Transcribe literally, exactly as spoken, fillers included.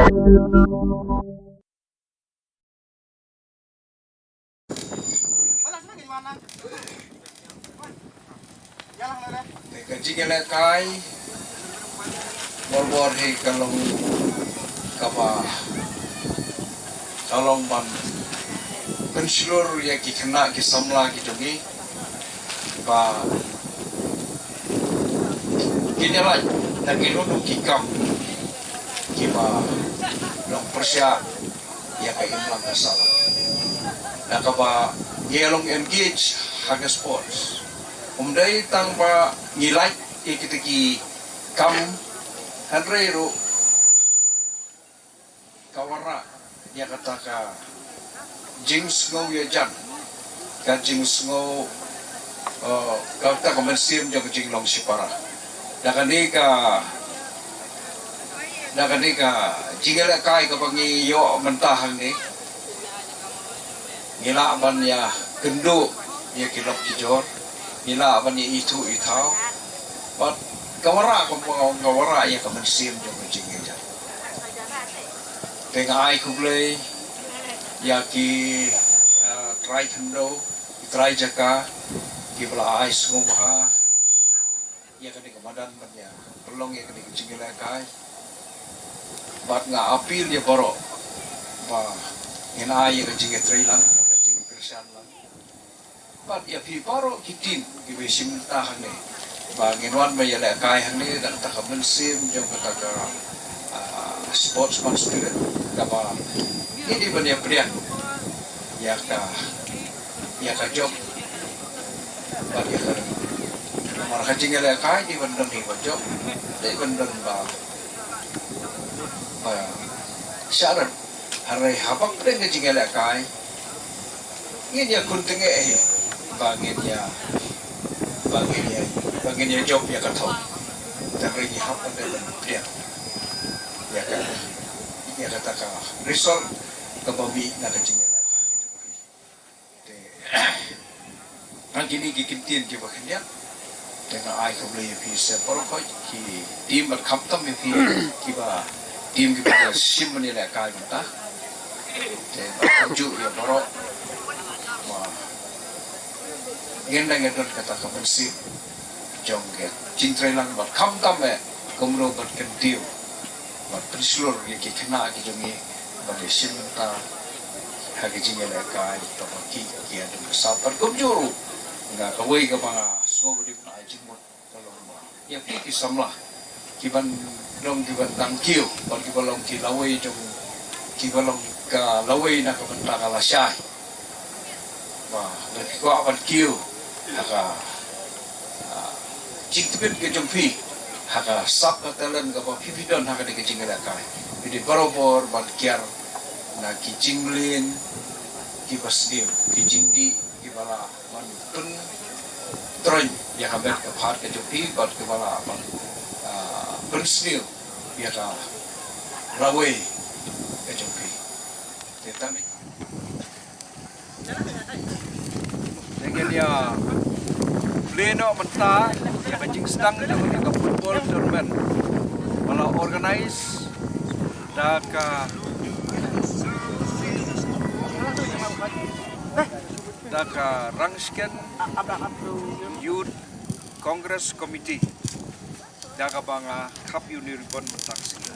Te ka jingïalehkai bor bor hi ka long kaba ka long ban pynshlur ïa ki khynnah ki samla ki jong ngi ba kin ïalait na kino kino ki kam kiba long pyrshah ïa ka imlang ka sahlang. Da kaba ngi long engage ha ka sports, um dei tang ba ngi lait ïa kita ki kam, hynrei ruh ka wanrah ïa kata ka jingsngew ïajan, ka jingsngew, eh, kata ka mynsiem jong ka jinglong shipara. Da kane ka, da kane ka jingïalehkai kaba ngi ïoh mynta hangne, ngi lah ban ïakynduh ïa ki lok ki jor, ngi lah ban ïa ithuh ithaw, bad ka wanrah, ka wanrah ïa ka mynsiem jong ka jingïajan. Te nga ai khublei ïa ki, ah, trai khyndew, ki trai jaka, kiba la ai sngewbha ïa kane ka madan ban ïa pynlong ïa kane ka jingïalehkai. Bad nga appeal ïa baroh ba ngin ai ïa ka jingïatreilang, ka jingkyrshan lang. Bad ïa phi baroh ki team kiba shim bynta hangne, ba ngin wan ban ïalehkai hangne da kata ka mynsiem jong kata ka, ah, sportsman spirit, kaba ngi dei ban ïa pdiang ïa ka, ïa ka jop bad ïa ka. Namar ka jingïalehkai dei ban don hi ba jop, dei ban don ba, ba sharp. Hynrei haba pdeng ka jingïalehkai, ngin ïa kynthoh hi ba ngin ïa, ba ngin ïa, ba ngin ïa jop ïa ka thong. Tang hynrei ngi hap ban dei ban pdiang ïa ka, ïa kata ka result kaba mih na ka jingïalehkai. Te, ha kine ki kyntien kiba khyndiat, te nga ai khublei ïa phi sa baroh ki team bad khamtam ïa phi kiba, team kiba la shim ban ïalehkai mynta. Te bad kumjuh ïa baroh, ba ngin nang ïa don kata ka mynsiem jong ka jingtreilang bad khamtam eh kumno ban kyntiew bad pynshlur ïa ki khynnah ki jong ngi ban ïa shim bynta ha ka jingïalehkai kaba ki, ki ïa don ka sap. Bad kumjuh ruh nga kawei kaba nga sngew ba dei ban ai jingmut ka long ba ïa ki, ki samla kiban long kiban dang kiew bad kiba long ki lawei jong, kiba long ka lawei na ka bynta ka lashai. Ba lada phi kwah ban kiew ha ka, ah, jingtbit ka jong phi, ha ka sap ka talent kaba phi, phi don ha kane ka jingïalehkai, phi dei barabor ban kiar na ki jingmlien kiba sniew, ki jingdih kiba lah ban pyntroiñ ïa ka met ka phad ka jong phi bad kiba lah ban, ah, pynsniew ïa ka lawei ka jong phi. Te tang Te ngin ïa plie noh mynta ïa ka jingsdang jong kane ka football tournament ba la organise da ka, da ka Rangshken Youth Congress Committee, da kaba nga khap ïa une u ribbon mynta ka sngi.